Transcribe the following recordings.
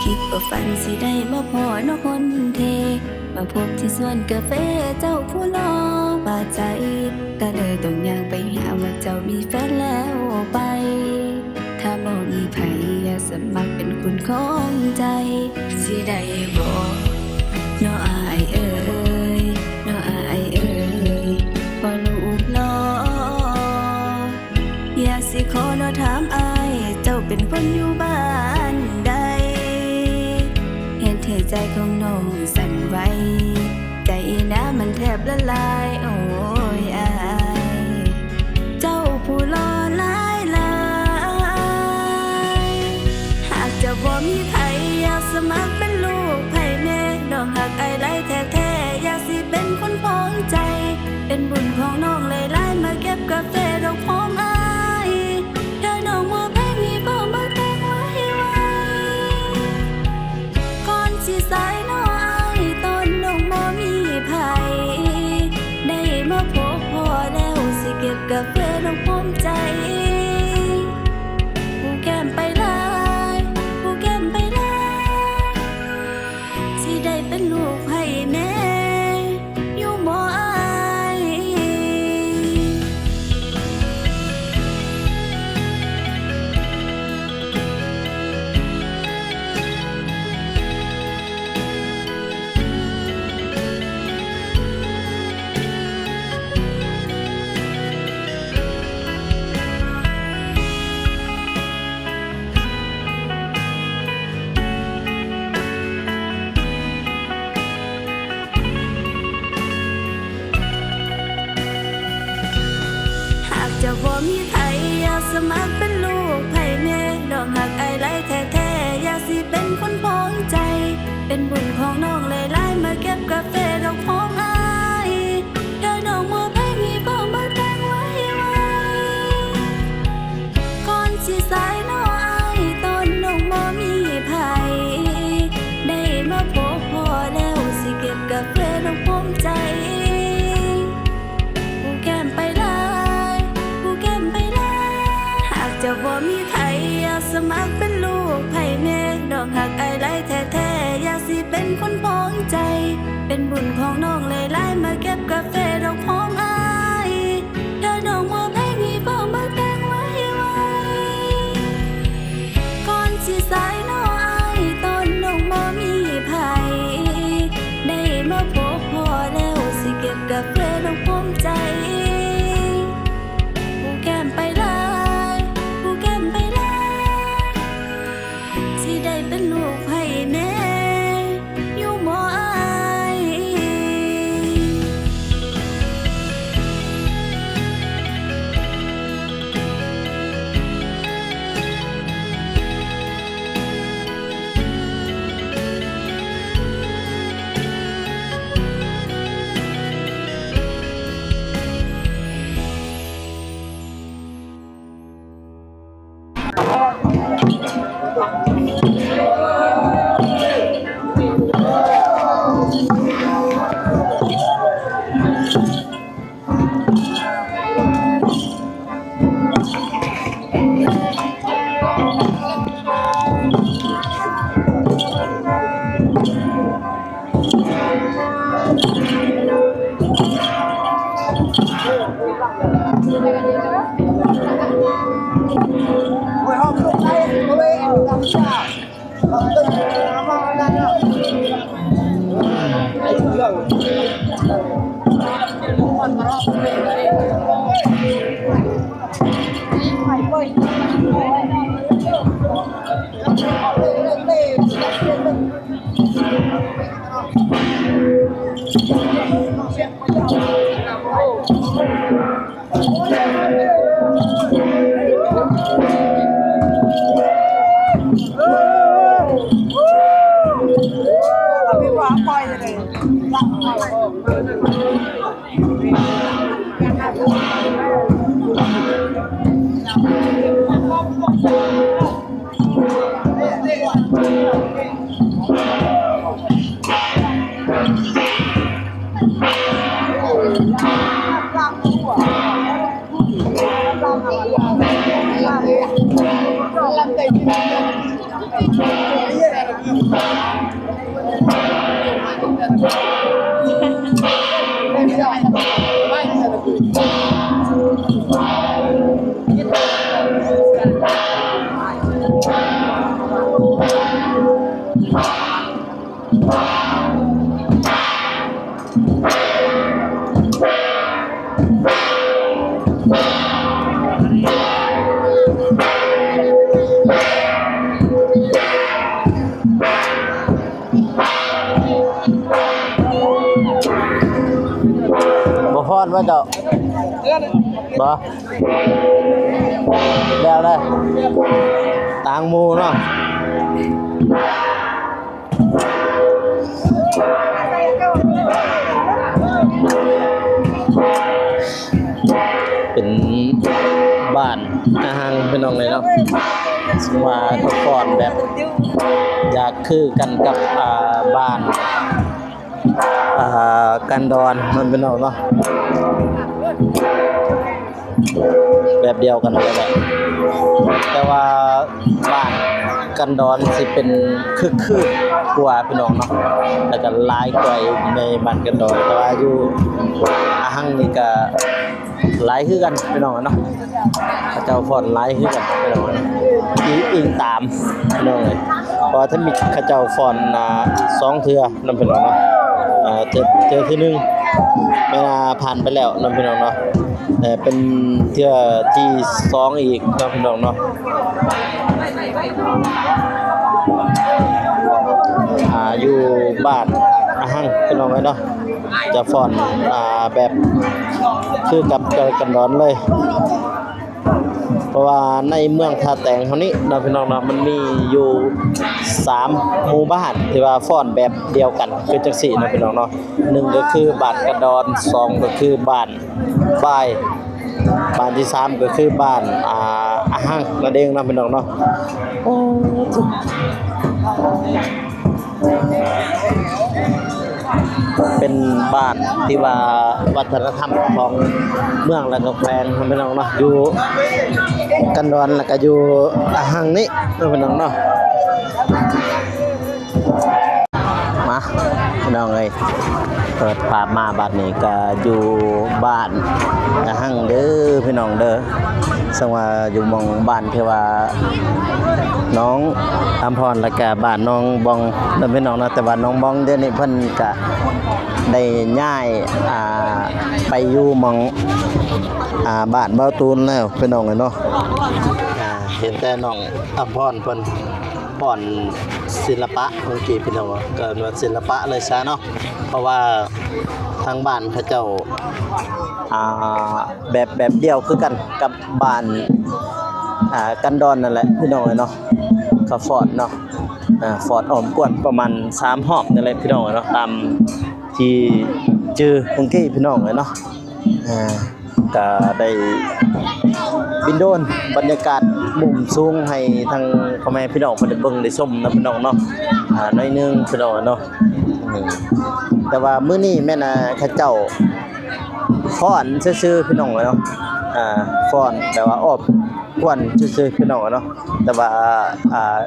ຄິດບໍ່ຝັນຊິໄດ້ມາພໍ້ນ້ອງຄົນເທ່ ມາພົບທີ່ສວນກາເຟເຈົ້າຜູ້ຫຼໍ່ວ່າໃຈ ກະເລີຍຕ້ອງຍ່າງໄປຫາວ່າເຈົ້າມີແຟນແລ້ວໄປ. ຖ້າບໍ່ມີໃຜ ຢາກສະໝັກເປັນຄົນຂອງໃຈ ຊິໄດ້ບໍ່ ນ້ອງອ້າຍເອີຍ ນ້ອງອ້າຍເອີຍ ພໍ່ລູກຫຼໍ່. ຢາກຊິຂໍເນາະຖາມອ້າຍ ເຈົ້າເປັນຄົນຢູ່ບ້ານໃດ? ເຮັດໃຫ້ໃຈຂອງນ້ອງສັ່ນໄຫວ ໃຈນະມັນແທບລະລາຍ ໂອ້ຍອ້າຍ ເຈົ້າຜູ້ຫຼໍ່ຫຼາຍໆ. ຫາກຈະບໍ່ມີໃຜ ຢາກສະໝັກເປັນລູກໃຜແນ່ ນ້ອງຮັກອ້າຍຫຼາຍແທ້ໆ ຢາກຊິເປັນຄົນຂອງໃຈ ເປັນບຸນຂອງນ້ອງຫຼາຍໆ ມາເກັບກາເຟດອກຫອມອ້າຍ ຖ້ານ້ອງບໍ່ໃຜມີ ເວົ້າມາແຕ່ງໄວໆ ກ່ອນຊິສາຍເນາະອ້າຍ ຕອນນ້ອງບໍ່ມີໃຜ ໄດ້ມາພົບພໍ້ແລ້ວ ຊິເກັບກາເຟດອກຫອມໃຈ ຜູ້ແກ້ມໄປຫຼາຍ ຜູ້ແກ້ມໄປຫຼາຍ ຊິໄດ້ເປັນລູກໃຜແນ່ ຢູ່ບໍ່ອ້າຍ? ຫາກຈະບໍ່ມີໃຜ ຢາກສະໝັກເປັນລູກໃຜແນ່ ນ້ອງຮັກອ້າຍຫຼາຍແທ້ໆ ຢາກຊິເປັນຄົນຂອງໃຈ ເປັນບຸນຂອງນ້ອງຫຼາຍໆ ມາເກັບກາເຟດອກຫອມອ້າຍ ຖ້ານ້ອງບໍ່ໃຜມີ ເວົ້າມາແຕ່ງໄວໆ ກ່ອນຊິສາຍເນາະອ້າຍ ຕອນນ້ອງບໍ່ມີໃຜ ໄດ້ມາພົບພໍ້ແລ້ວ ຊິເກັບກາເຟດອກຫອມໃຈ ຜູ້ແກ້ມໄປຫຼາຍ ຜູ້ແກ້ມໄປຫຼາຍ ຫາກຈະບໍ່ມີໃຜ ຢາກສະໝັກເປັນລູກໃຜແນ່ ນ້ອງຮັກອ້າຍຫຼາຍແທ້ໆ ຢາກຊິເປັນຄົນຂອງໃຈ ເປັນບຸນຂອງນ້ອງຫຼາຍໆ ມາເກັບກາເຟດອກຫອມອ້າຍ ຖ້ານ້ອງບໍ່ໃຜມີ ເວົ້າມາແຕ່ງໄວໆ ກ່ອນຊິສາຍເນາະອ້າຍ ຕອນນ້ອງບໍ່ມີໃຜ ໄດ້ມາພົບພໍ້ແລ້ວ ຊິເກັບກາເຟດອກຫອມໃຈ ຜູ້ແກ້ມໄປຫຼາຍ ຜູ້ແກ້ມໄປຫຼາຍ ຊິໄດ້ເປັນລູກໃຜແນ່ ຢູ່ບໍ່ອ້າຍ? ບໍ່ຟ້ອນວ່າເຈົ້າ ບໍ່ ແລ້ວເດ້ ຕ່າງໝູ່ເນາະ. ເປັນບ້ານອາຮັ່ງ ພີ່ນ້ອງເອີຍເນາະ, ວ່າກໍຟ້ອນແບບຢາກຄືກັນກັບ ອ່າ ບ້ານ ອ່າ ກັນດອນ ພີ່ນ້ອງເນາະ. ແບບດຽວກັນນັ້ນແຫຼະ ແຕ່ວ່າບ້ານກັນດອນຊິເປັນຄຶກຄື້ນກວ່າ ພີ່ນ້ອງເນາະ, ແລ້ວກໍຫຼາຍກວ່າຢູ່ໃນບ້ານກັນດອນ. ແຕ່ວ່າຢູ່ອາຮັ່ງນີ້ກໍຫຼາຍຄືກັນ ພີ່ນ້ອງເນາະ, ເຂົາເຈົ້າຟ້ອນຫຼາຍຄືກັນ ພີ່ນ້ອງເນາະ, ອີງຕາມ ພີ່ນ້ອງເອີຍ. ເພາະວ່າຖ້າມີເຂົາເຈົ້າຟ້ອນ ອ່າ ສອງເທື່ອ ນຳ ພີ່ນ້ອງເນາະ, ເອີ ເທື່ອ ເທື່ອທີໜຶ່ງແມ່ນວ່າຜ່ານໄປແລ້ວນຳ ພີ່ນ້ອງເນາະ, ເອີ ເປັນເທື່ອທີສອງອີກນຳ ພີ່ນ້ອງເນາະ. ອ່າ ຢູ່ບ້ານອາຮັ່ງ ພີ່ນ້ອງເອີຍເນາະ, ຈະຟ້ອນ ອ່າ ແບບຄືກັບກັນດອນເລີຍ. ເພາະວ່າໃນເມືອງທ່າແຕງເຮົານີ້ເນາະ ພີ່ນ້ອງເນາະ, ມັນມີຢູ່ສາມໝູ່ບ້ານທີ່ວ່າຟ້ອນແບບດຽວກັນຄືຈັ່ງຊີ້ເນາະ ພີ່ນ້ອງເນາະ. ໜຶ່ງກໍຄືບ້ານກະດອນ, ສອງກໍຄືບ້ານຝາຍ, ບ້ານທີສາມກໍຄືບ້ານ ອ່າ ອາຮັ່ງນັ້ນເອງເນາະ ພີ່ນ້ອງເນາະ. ໂອ້ ເປັນບ້ານທີ່ວ່າວັດທະນະທຳຂອງເມືອງ ແລະ ກໍແຂວງ ພີ່ນ້ອງເນາະ, ຢູ່ກັນດອນ ແລ້ວກໍຢູ່ອາຮັ່ງນີ້ເນາະ ພີ່ນ້ອງເນາະ. ມາ ພີ່ນ້ອງເອີຍ ເປີດພາບມາບັດນີ້ກໍຢູ່ບ້ານອາຮັ່ງເດີ ພີ່ນ້ອງເດີ. ເຊິ່ງວ່າຢູ່ໝ່ອງບ້ານທີ່ວ່ານ້ອງອຳພອນ ແລ້ວກະບ້ານນ້ອງບອງເດີ ພີ່ນ້ອງເນາະ, ແຕ່ວ່ານ້ອງບອງດຽວນີ້ເພິ່ນກະໄດ້ຍ້າຍ ອ່າ ໄປຢູ່ໝ່ອງ ອ່າ ບ້ານເບົາຕູນແລ້ວ ພີ່ນ້ອງເອີຍເນາະ. ອ່າ ເຫັນແຕ່ນ້ອງອຳພອນເພິ່ນ ຟ້ອນສິລະປະເມື່ອກີ້ ພີ່ນ້ອງ, ກໍເອີ້ນວ່າສິລະປະເລີຍຊະເນາະ, ເພາະວ່າທາງບ້ານເຂົາເຈົ້າ ອ່າ ແບບ ແບບດຽວຄືກັນກັບບ້ານ ອ່າ ກັນດອນນັ້ນແຫຼະ ພີ່ນ້ອງເອີຍເນາະ. ເຂົາຟ້ອນເນາະ ອ່າ ຟ້ອນອ້ອມກວນປະມານສາມຮອບນີ້ແຫຼະ ພີ່ນ້ອງເອີຍເນາະ, ຕາມທີ່ຈື່ເມື່ອກີ້ ພີ່ນ້ອງເອີຍເນາະ. ອ່າ ກະໄດ້ບິນໂດຣນບັນຍາກາດມຸມສູງໃຫ້ທາງພໍ່ແມ່ພີ່ນ້ອງເພິ່ນໄດ້ເບິ່ງໄດ້ຊົມນຳ ພີ່ນ້ອງເນາະ, ອ່າ ໜ້ອຍໜຶ່ງ ພີ່ນ້ອງເນາະ. ອືມ ແຕ່ວ່າມື້ນີ້ແມ່ນ ອ່າ ເຂົາເຈົ້າຟ້ອນຊື່ໆ ພີ່ນ້ອງເນາະ, ອ່າ ຟ້ອນແບບວ່າອ້ອມກວນຊື່ໆ ພີ່ນ້ອງເນາະ, ແຕ່ວ່າ ອ່າ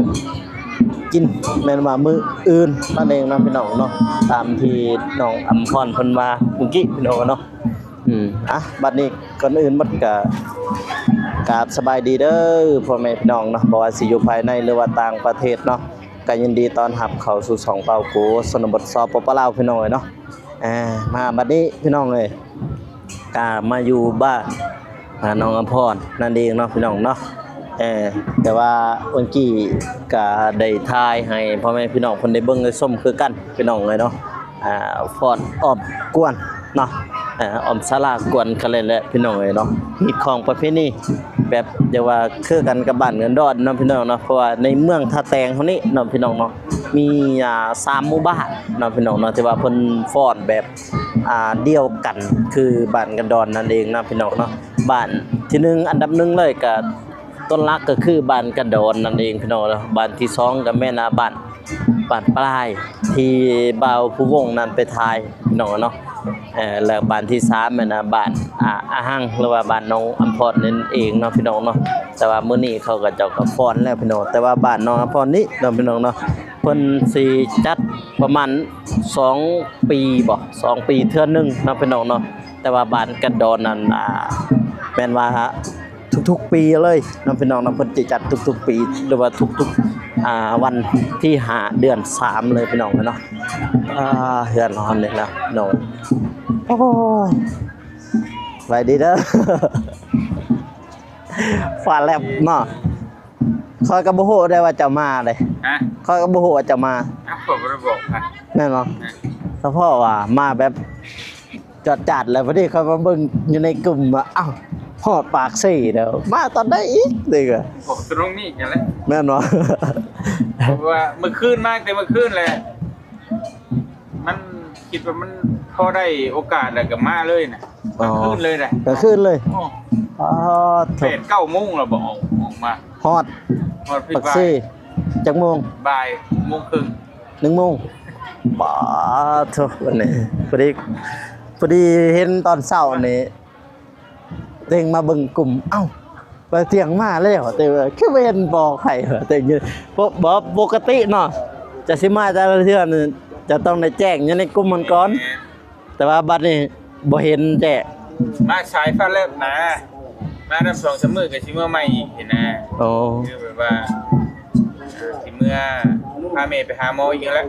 ກິນແມ່ນວ່າມື້ອື່ນນັ້ນເອງເນາະ ພີ່ນ້ອງເນາະ, ຕາມທີ່ນ້ອງອຳພອນເພິ່ນວ່າເມື່ອກີ້ ພີ່ນ້ອງເນາະ. ອືມ ອ່ະ ບັດນີ້ກ່ອນອື່ນໝົດກະກາບສະບາຍດີເດີພໍ່ແມ່ພີ່ນ້ອງເນາະ, ບໍ່ວ່າຊິຢູ່ພາຍໃນ ຫຼືວ່າຕ່າງປະເທດເນາະ, ກະຍິນດີຕ້ອນຮັບເຂົ້າສູ່ຊ່ອງເປົ່າກູຊົນນະບົດ ສປປ ລາວ ພີ່ນ້ອງເອີຍເນາະ. ອ່າ ມາບັດນີ້ພີ່ນ້ອງເອີຍ ກະມາຢູ່ບ້ານ ອ່າ ນ້ອງອຳພອນນັ້ນເອງເນາະ ພີ່ນ້ອງເນາະ. ເອີ ແຕ່ວ່າເມື່ອກີ້ກະໄດ້ຖ່າຍໃຫ້ພໍ່ແມ່ພີ່ນ້ອງເພິ່ນໄດ້ເບິ່ງໄດ້ຊົມຄືກັນ ພີ່ນ້ອງເອີຍເນາະ. ອ່າ ຟ້ອນອ້ອມກວນເນາະ, ເອີ ອ້ອມສາລາກວນກັນເລີຍແຫຼະ ພີ່ນ້ອງເອີຍເນາະ. ຮີດຄອງປະເພນີແບບ ຢ່າວ່າຄືກັນກັບບ້ານກັນດອນເນາະ ພີ່ນ້ອງເນາະ, ເພາະວ່າໃນເມືອງທ່າແຕງເຮົານີ້ເນາະ ພີ່ນ້ອງເນາະ ມີ ອ່າ ສາມໝູ່ບ້ານເນາະ ພີ່ນ້ອງເນາະ, ທີ່ວ່າເພິ່ນຟ້ອນແບບ ອ່າ ດຽວກັນຄືບ້ານກັນດອນນັ້ນເອງເນາະ ພີ່ນ້ອງເນາະ. ບ້ານທີໜຶ່ງ ອັນດັບໜຶ່ງເລີຍກະ ຕົ້ນຫຼັກກໍຄືບ້ານກະດອນນັ້ນເອງ ພີ່ນ້ອງເນາະ. ບ້ານທີສອງກໍແມ່ນ ອ່າ ບ້ານ ບ້ານປາຍ ທີ່ບ່າວພູວົງນັ້ນໄປຖ່າຍ ພີ່ນ້ອງເນາະ. ເອີ ແລະ ບ້ານທີສາມແມ່ນ ອ່າ ບ້ານ ອ່າ ອາຮັ່ງ ຫຼືວ່າບ້ານນ້ອງອຳພອນນັ້ນເອງເນາະ ພີ່ນ້ອງເນາະ. ແຕ່ວ່າມື້ນີ້ເຂົາກໍເຈົ້າກໍຟ້ອນແລ້ວ ພີ່ນ້ອງ, ແຕ່ວ່າບ້ານນ້ອງອຳພອນນີ້ເນາະ ພີ່ນ້ອງເນາະ ເພິ່ນຊິຈັດປະມານສອງປີບໍ ສອງປີເທື່ອໜຶ່ງເນາະພີ່ນ້ອງເນາະ. ແຕ່ວ່າບ້ານກັນດອນນັ້ນ ອ່າ ແມ່ນວ່າທຸກໆປີເລີຍເນາະພີ່ນ້ອງເນາະ. ເພິ່ນຊິຈັດທຸກໆປີ ຫຼືວ່າທຸກໆ ອ່າ ວັນທີຫ້າເດືອນສາມເລີຍພີ່ນ້ອງເນາະ. ອ່າ ເຮືອນເຮົານີ້ນະພີ່ນ້ອງ. ໂອ້ ສະບາຍດີເດີ. ຟ້າແລັບເນາະ. ຂ້ອຍກໍບໍ່ຮູ້ໄດ້ວ່າເຈົ້າມາເດ້. ຮະ? ຂ້ອຍກໍບໍ່ຮູ້ວ່າເຈົ້າມາ. ອ້າວ ຂ້ອຍບໍ່ໄດ້ບອກໃຜ. ແມ່ນບໍ່? ຮະ? ສະເພາະວ່າມາແບບຈອດຈາດ ແລ້ວພໍດີຂ້ອຍມາເບິ່ງຢູ່ໃນກຸ່ມວ່າ ອ້າວ ຮອດປາກເຊເດີ ມາຕອນໃດອີກເດີ. ອອກຕະໜົງນີ້ກັນແຫຼະ. ແມ່ນບໍ່? ເພາະວ່າມື້ຄືນ ມາແຕ່ມື້ຄືນແຫຼະ. ມັນຄິດວ່າມັນພໍໄດ້ໂອກາດແລ້ວກໍມາເລີຍນະ. ອໍ ກາງຄືນເລີຍນະ. ກາງຄືນເລີຍ. ອໍ ປາດໂທ້ ແປດເກົ້າໂມງແລ້ວບໍ່ ອອກ ອອກມາ. ຮອດ ຮອດປາກເຊຈັກໂມງ? ບ່າຍໂມງເຄິ່ງ ໜຶ່ງໂມງ. ປາດໂທ້ ວັນນີ້ພໍດີ ພໍດີເຫັນຕອນເຊົ້ານີ້ ເຕັງມາເບິ່ງກຸ່ມ ເອົ້າ ວ່າຕຽງມາແລ້ວ ແຕ່ວ່າຄືບໍ່ເຫັນບອກໃຜວ່າຕຽງຢູ່. ບໍ່ ບໍ່ ປົກກະຕິເນາະ ຈະຊິມາແຕ່ລະເທື່ອນີ້ ຈະຕ້ອງໄດ້ແຈ້ງຢູ່ໃນກຸ່ມຫັ້ນກ່ອນ. ແມ່ນ. ແຕ່ວ່າບັດນີ້ບໍ່ເຫັນແທ້. ມາສາຍຟ້າແລັບນະ ມານຳສອງສາມມື້ກໍຊິເມືອໃໝ່ອີກຫັ້ນນະ. ໂອ້ ຄືແບບວ່າ ຊິເມືອພາແມ່ໄປຫາໝໍອີກແລ້ວ.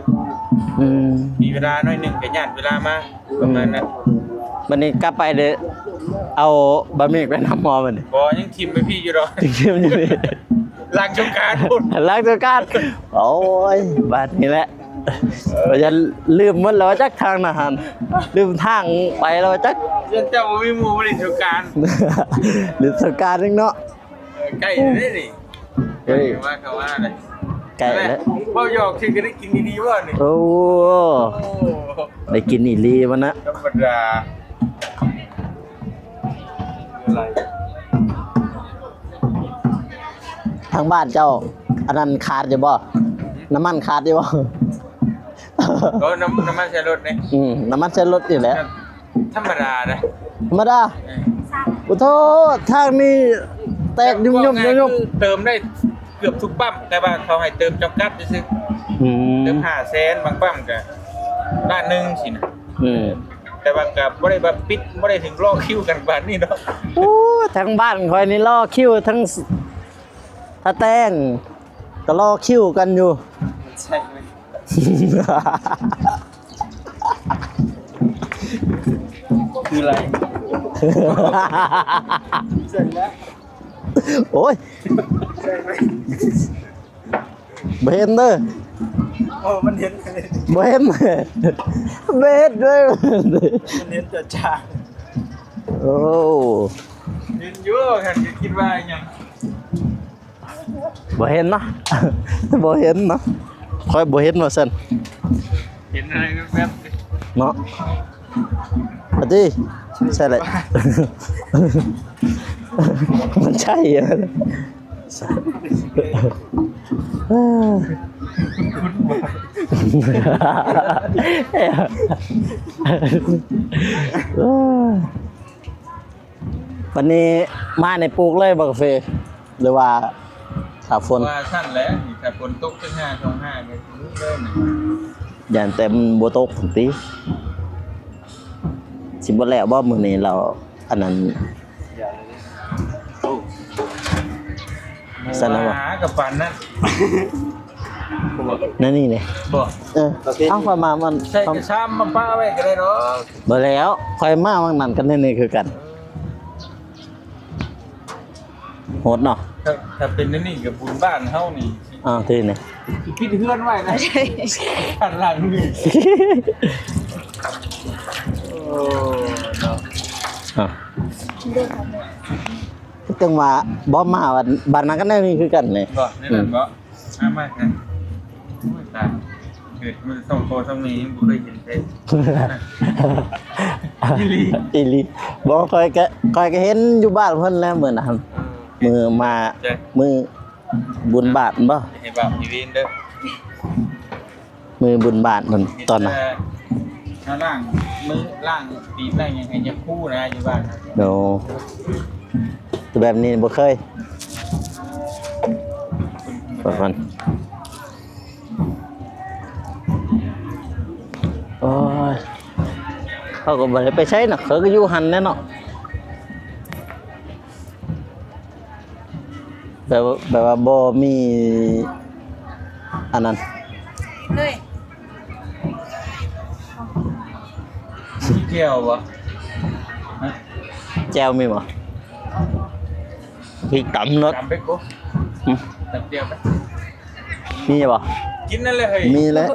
ອືມ ມີເວລາໜ້ອຍໜຶ່ງກໍຍາດເວລາມາ ປະມານນັ້ນ. ອືມ ບັດນີ້ກັບໄປເດີ ເອົາບະໝີ່ໄປນຳໝໍບັດນີ້. ບໍ່ ຍັງຖິ້ມໄວ້ພີ້ຢູ່ດອກ. ຍັງຖິ້ມຢູ່ພີ້ ຫຼັງສົງການພຸ້ນ ຫຼັງສົງການ. ໂອ້ຍ ບາດນີ້ແຫຼະ ວ່າຢ່າລືມໝົດແລ້ວຈັກທາງນະຫັ້ນ ລືມທາງໄປແລ້ວຈັກ. ເຈົ້າບໍ່ມີໝູ່ມາຫຼິ້ນສົງການ ຫຼິ້ນສົງການເອງເນາະ. ເອີ ໃກ້ເດ້ນີ້. ເອີ ໃກ້ມາ ເຂົ້າມາເດ້ ໃກ້ແລ້ວ. ເວົ້າຫຍອກຊື່ກໍໄດ້ກິນດີໆບໍ່ນີ້. ໂອ້ ໂອ້ ໄດ້ກິນອີ່ຫຼີມັນນະ ທຳມະດາ. ທາງບ້ານເຈົ້າ ອັນນັ້ນຂາດຢູ່ບໍ່? ນ້ຳມັນຂາດຢູ່ບໍ່? ໂອ້ ນ້ຳ ນ້ຳມັນໃສ່ລົດນີ້. ອືມ ນ້ຳມັນໃສ່ລົດນີ້ແຫຼະ. ທຳມະດາເດ້ ທຳມະດາ. ເອີ ໂອ້ໂທ ທາງນີ້ແຕກຍຸບໆ ເຕີມໄດ້ເກືອບທຸກປ້ຳ ແຕ່ວ່າເຂົາໃຫ້ເຕີມຈຳກັດຊື່ໆ. ອືມ ເຕີມຫ້າແສນ ບາງປ້ຳກໍລ້ານໜຶ່ງຊີ້ນະ. ອືມ ແຕ່ວ່າກໍບໍ່ໄດ້ວ່າປິດ ບໍ່ໄດ້ເຖິງລໍຄິວກັນປານນີ້ດອກ. ໂອ້ ທາງບ້ານຂ້ອຍນີ້ລໍຄິວ ທັງ ທ່າແຕງກໍລໍຄິວກັນຢູ່. ໃຊ່ ຄືໄລ ໂອ້ຍ ບໍ່ເຫັນເດີ. ໂອ້ ມັນເຫັນ ບໍ່ເຫັນ ບໍ່ເຫັນເດີ ມັນເຫັນຈາດໆ. ໂອ້ ເຫັນຢູ່ ຄັນກໍຄິດວ່າຫຍັງ. ບໍ່ເຫັນເນາະ ບໍ່ເຫັນເນາະ ຂ້ອຍບໍ່ເຫັນວ່າຊັ້ນ. ເຫັນອະໄລແວບໆ ເນາະ. ອະຕິ ໃຊ່ແຫຼະ ມັນໃຊ່. ບັດນີ້ມານີ້ປູກເລີຍບໍ່ກາເຟ ຫຼືວ່າຖ້າຝົນ? ວ່າຊັ້ນແຫຼະ ຖ້າຝົນຕົກຈັກຫ້າສອງຫ້າກໍເລີຍນະ. ຢ້ານແຕ່ມັນບໍ່ຕົກຫັ້ນຕິ ຊິບໍ່ແລ້ວບໍ່ມື້ນີ້ລາວ ອັນນັ້ນ ຊັ້ນນະບໍ່? ຫາກັບປານນັ້ນ ນັ້ນນີ້ເດ້ ບໍ່ ເອີ ເອົາ ຂ້ອຍມາ ມັນ ໃສ່ກະຊາມມາປະໄວ້ກໍໄດ້ດອກ. ບໍ່ແລ້ວ ຂ້ອຍມາຫວ່າງນັ້ນກັບແນວນີ້ຄືກັນ. ໂຫດເນາະ ຖ້າ ຖ້າເປັນແນວນີ້ກໍບຸນບ້ານເຮົານີ້. ອ້າວ ທີ່ນີ້ ຊິປິດເຮືອນໄວ້ນະ ຄັນຫຼັງນີ້. ໂອ້ ເນາະ ອ່ະ ຈັ່ງວ່າບໍ່ມາ ບ້ານ ບ້ານນັ້ນກໍແນວນີ້ຄືກັນນີ້. ບໍ່ ແນວນັ້ນບໍ່? ອືມ ມາ ມາ ໂອ້ຍ ຕາຍ ເກີດມາສອງພໍ່ສອງແມ່ຍັງບໍ່ເຄີຍເຫັນເດ້. ອີ່ຫຼີ ອີ່ຫຼີ. ບໍ່ ຂ້ອຍກະ ຂ້ອຍກະເຫັນຢູ່ບ້ານເພິ່ນແຫຼະມື້ນັ້ນ. ເອີ ມື້ມາ ຈ້ະ ມື້ບຸນບ້ານບໍ່? ຢ່າໃຫ້ບາບໃຫ້ເວນເດີ ມື້ບຸນບ້ານນັ້ນ ຕອນນັ້ນ ເຮັດແຕ່ ເຮົາລ້າງມື ລ້າງຕີນ ລ້າງຫຍັງໃຫ້ຍາຄູນະ ຢູ່ບ້ານນະ. ໂອ້ ແບບນີ້ບໍ່ເຄີຍ ປະມານ. ເຂົາກໍບໍ່ໄດ້ໄປໃສນະ ເຂົາກໍຢູ່ຫັ້ນແຫຼະເນາະ ແບບວ່າ ແບບວ່າບໍ່ມີອັນນັ້ນເລີຍ. ແຈ່ວບໍ່? ແຈ່ວມີບໍ່? ພິກຕຳເນາະ ຕຳເປັກບໍ່? ອືມ ຕຳແຈ່ວໄປ ມີບໍ່? ກິນນັ້ນແຫຼະເຮີ້ຍ ມີແຫຼະ ອໍ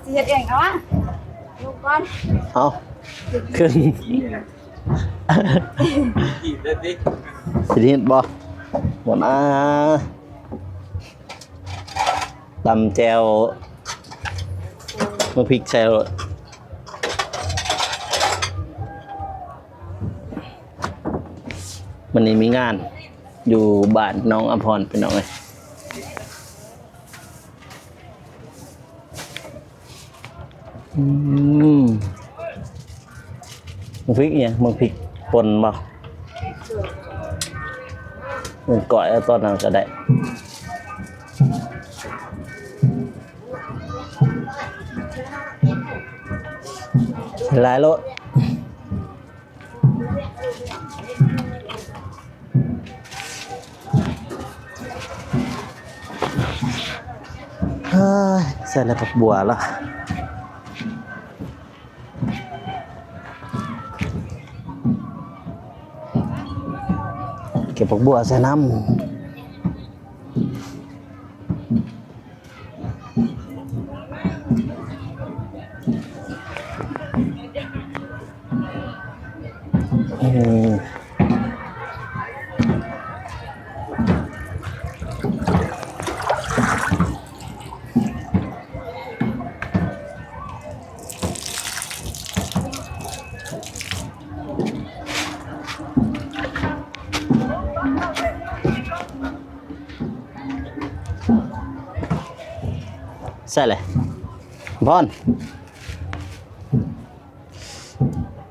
ຊິເຮັດເອງ ເອົາມາ ລຸກກ່ອນ ເອົາ ຂຶ້ນ ກິນໄດ້ຕິ ຊິເຮັດບໍ່? ບໍ່ນາ ຕຳແຈ່ວ ໝາກພິກໃສ່ໂລດ. ມື້ນີ້ມີງານຢູ່ບ້ານໜອງອຳພອນ ພີ່ນ້ອງເອີຍ. ອືມ ໝາກພິກອີ່ຫຍັງ? ໝາກພິກປົ່ນບໍ່? ເອີ ກ້ອຍເອົາຕອນນັ້ນກໍໄດ້. ຫຼາຍໂລດ. ເຮີ້ຍ ໃສ່ແລ້ວຜັກບົວລະ ເກັບຜັກບົວໃສ່ນຳ. ອືມ ໃສ່ແຫຼະ ພອນ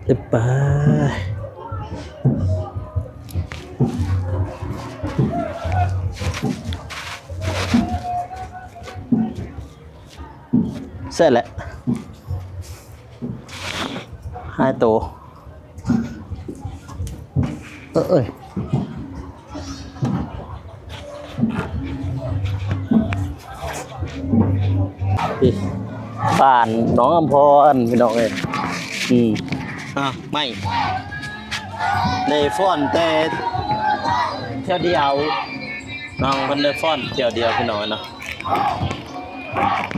ເອີ ປາ ເສັດແລ້ວ ຫາຍໂຕ ເອີຍ ນີ້ ບ້ານໜອງອຳພອນ ພີ່ນ້ອງເອີຍ ອືມ ອ່າ ໄມ້ ໄດ້ຟ້ອນແຕ່ແຖວດຽວ ນ້ອງເພິ່ນໄດ້ຟ້ອນແຖວດຽວ ພີ່ນ້ອງເນາະ.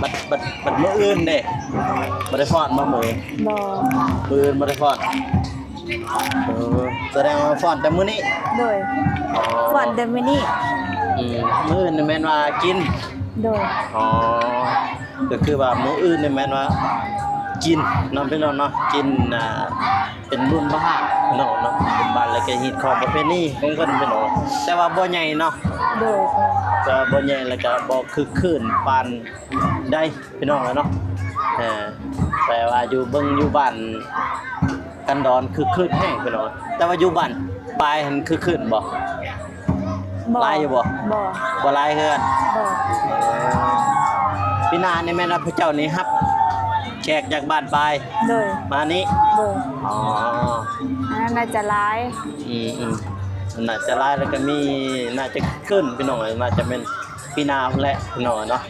ບັດ ບັດ ບັດມື້ອື່ນເດ້ ບໍ່ໄດ້ຟ້ອນບໍ່ມື້? ບໍ່ ມື້ອື່ນບໍ່ໄດ້ຟ້ອນ. ເອີ ສະແດງວ່າຟ້ອນແຕ່ມື້ນີ້? ໂດຍ ອໍ ຟ້ອນແຕ່ມື້ນີ້. ອືມ ມື້ອື່ນນີ້ແມ່ນວ່າກິນ? ໂດຍ ອໍ ກໍຄືວ່າມື້ອື່ນນີ້ແມ່ນວ່າກິນເນາະ ພີ່ນ້ອງເນາະ ກິນ ອ່າ ເປັນບຸນພະທາດເນາະ ເນາະ ບຸນບ້ານ ແລ້ວກໍຮີດຄອງປະເພນີຂອງເພິ່ນ ພີ່ນ້ອງ ແຕ່ວ່າບໍ່ໃຫຍ່ເນາະ. ໂດຍ ແຕ່ວ່າບໍ່ໃຫຍ່ ແລ້ວກໍບໍ່ຄຶກຄື້ນປານໃດ ພີ່ນ້ອງເອີຍເນາະ. ເອີ ແຕ່ວ່າຢູ່ ເບິ່ງຢູ່ບ້ານກັນດອນຄຶກຄື້ນແຮງ ພີ່ນ້ອງ ແຕ່ວ່າຢູ່ບ້ານປາຍຫັ້ນຄຶກຄື້ນບໍ່? ບໍ່ ຫຼາຍຢູ່ບໍ່? ບໍ່ ບໍ່ຫຼາຍເຮືອນ. ບໍ່ ເອີ ປີໜ້ານີ້ແມ່ນວ່າພວກເຈົ້ານີ້ຮັບແຂກຈາກບ້ານປາຍ? ໂດຍ ມານີ້? ໂດຍ ອໍ ອັນນັ້ນໜ້າຈະຫຼາຍ. ອືມໆ ໜ້າຈະຫຼາຍ ແລ້ວກໍມີ ໜ້າຈະຂຶ້ນ ພີ່ນ້ອງເອີຍ ໜ້າຈະແມ່ນປີໜ້າພຸ້ນແຫຼະ ພີ່ນ້ອງເນາະ.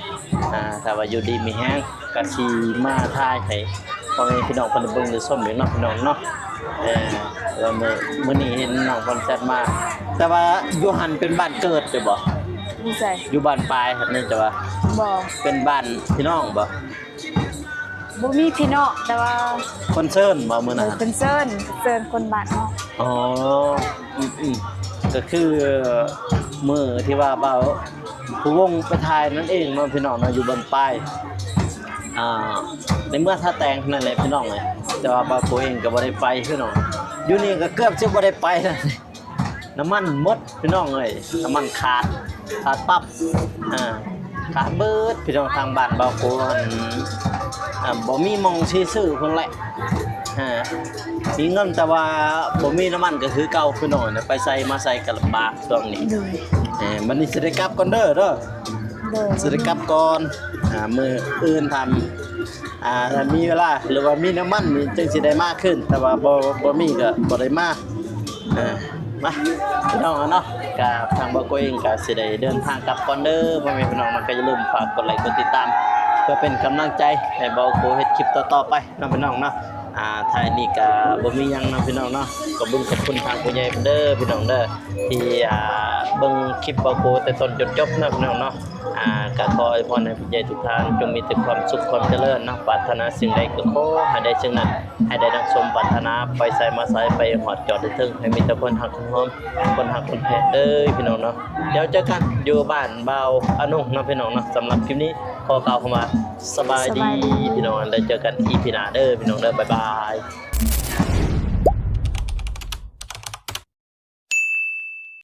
ອ່າ ຖ້າວ່າຢູ່ດີມີແຮງ ກະຊິມາຖ່າຍໃຫ້ພໍ່ແມ່ພີ່ນ້ອງເພິ່ນໄດ້ເບິ່ງໄດ້ຊົມອີກເນາະ ພີ່ນ້ອງເນາະ. ເອີ ວ່າມື້ ມື້ນີ້ເຫັນນ້ອງເພິ່ນແຊັດມາ ແຕ່ວ່າຢູ່ຫັ້ນເປັນບ້ານເກີດຢູ່ບໍ່? ຢູ່ໃສ? ຢູ່ບ້ານປາຍຫັ້ນນີ້ ແຕ່ວ່າ ບໍ່ ເປັນບ້ານພີ່ນ້ອງບໍ່? ບໍ່ມີພີ່ນ້ອງ ແຕ່ວ່າ ເພິ່ນເຊີນບໍ່ມື້ນັ້ນ? ເອີ ເພິ່ນເຊີນ ເຊີນຄົນບ້ານເຮົາ. ອໍ ອືມໆ ກໍຄືມື້ທີ່ວ່າບ່າວພູວົງໄປຖ່າຍນັ້ນເອງເນາະ ພີ່ນ້ອງເນາະ ຢູ່ບ້ານປາຍ ອ່າ ໃນເມືອງທ່າແຕງນັ້ນແຫຼະ ພີ່ນ້ອງເອີຍ. ແຕ່ວ່າບ່າວພູເອງກໍບໍ່ໄດ້ໄປ ພີ່ນ້ອງ ຢູ່ນີ້ກໍເກືອບຊິບໍ່ໄດ້ໄປແລ້ວ. ນ້ຳມັນໝົດ ພີ່ນ້ອງເອີຍ ນ້ຳມັນຂາດ ຂາດປັບ ອ່າ ຂາດເບິດ ພີ່ນ້ອງ. ທາງບ້ານບ່າວໂກຫັ້ນ ອ່າ ບໍ່ມີໝ່ອງຊິຊື້ພຸ້ນແຫຼະ ອ່າ ມີເງິນແຕ່ວ່າບໍ່ມີນ້ຳມັນກໍຄືເກົ່າ ພີ່ນ້ອງເອີຍ ໄປໃສມາໃສກໍລຳບາກຊ່ວງນີ້. ໂດຍ ເອີ ບັດນີ້ຊິໄດ້ກັບກ່ອນເດີ ເດີ ໂດຍ ຊິໄດ້ກັບກ່ອນ ອ່າ ມື້ອື່ນທ່ານ ອ່າ ຖ້າມີເວລາ ຫຼືວ່າມີນ້ຳມັນນີ້ ຈຶ່ງຊິໄດ້ມາຄືນ, ແຕ່ວ່າບໍ່ ບໍ່ມີກໍບໍ່ໄດ້ມາ. ເອີ ມາ ພີ່ນ້ອງເນາະ, ກະທາງບ່າວໂກເອງກໍຊິໄດ້ເດີນທາງກັບກ່ອນເດີ ພໍ່ແມ່ພີ່ນ້ອງເນາະ. ກໍຢ່າລືມຝາກກົດໄລກົດຕິດຕາມ ເພື່ອເປັນກຳລັງໃຈໃຫ້ບ່າວໂກເຮັດຄລິບຕໍ່ໆໄປເນາະ ພີ່ນ້ອງເນາະ. ອ່າ ທ້າຍນີ້ກໍບໍ່ມີຫຍັງເນາະ ພີ່ນ້ອງເນາະ, ຂອບຄຸນຂອບຄຸນທາງຜູ້ໃຫຍ່ເພິ່ນເດີ ພີ່ນ້ອງເດີ ທີ່ ອ່າ ເບິ່ງຄລິບບ່າວໂກແຕ່ຕົ້ນຈົນຈົບເນາະ ພີ່ນ້ອງເນາະ. ອ່າ ກໍຂໍອວຍພອນໃຫ້ຜູ້ໃຫຍ່ທຸກທ່ານຈົ່ງມີແຕ່ຄວາມສຸກຄວາມຈະເລີນເນາະ, ປາດຖະໜາສິ່ງໃດກໍຂໍໃຫ້ໄດ້ສິ່ງນັ້ນ, ໃຫ້ໄດ້ດັ່ງສົມປາດຖະໜາ, ໄປໃສມາໃສໄປຮອດຈອດໄດ້ເຖິງ, ໃຫ້ມີແຕ່ຄົນຮັກຄົນຫອມ ຄົນຮັກຄົນແພງເດີ ພີ່ນ້ອງເນາະ. ແລ້ວເຈີກັນຢູ່ບ້ານບ່າວອານົງເນາະ ພີ່ນ້ອງເນາະ. ສຳລັບຄລິບນີ້ຂໍກ່າວຄຳວ່າສະບາຍດີ ສະບາຍດີ ພີ່ນ້ອງ, ແລ້ວເຈີກັນອີພີໜ້າເດີ ພີ່ນ້ອງເດີ. ບາຍບາຍ.